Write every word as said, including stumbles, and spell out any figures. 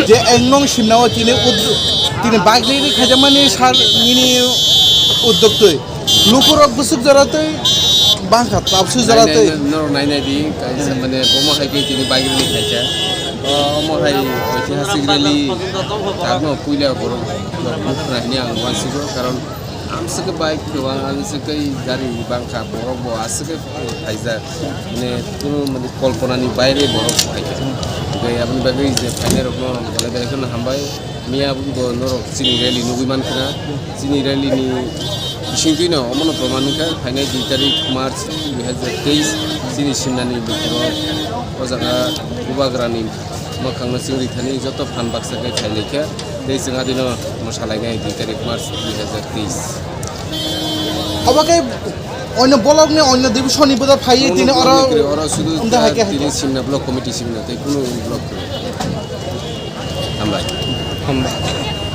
Je engmong simnao tini ud-, tini bike rally khaijakmani sal nini uddok twi. Lukurok bwswk jora twi bangkha, tabswk jora twi. Nai, nai, norok nai nai di, kaisa mane bomo hai khe tini bike rally khaikha. O, omo hai oitihasik rally, tabno puila borok rok nukna hini ang uansigo, karon amswk khe bike kwbang, amswk khe gari bangkha, borok bo aswk khe phaijak. Mane, kunu mane kolponani baire borok phaikha. Tei aboni bagwi je phainairokno belai belai kheno hambai. Miya bo norok chini rally nugwi mankha na. Chini rally ni bisingtwino omono proman wngkha, phainai dui tarik March dui hazar teis chini simnani borok o jaga Bubagrani mwkhangno chwngri thani joto phan baksa khe phailaikha. Tei chwng adino mwsalainai dui tarik March dui hazar teis. Obo khe onno block ni, onno division ni boda phaiwi tini oro block ni kwrwi, oro sudu wngkha hai khe hai tini khe. Simna block committee simna tei kunu block kwrwi. Hambai. Hambai.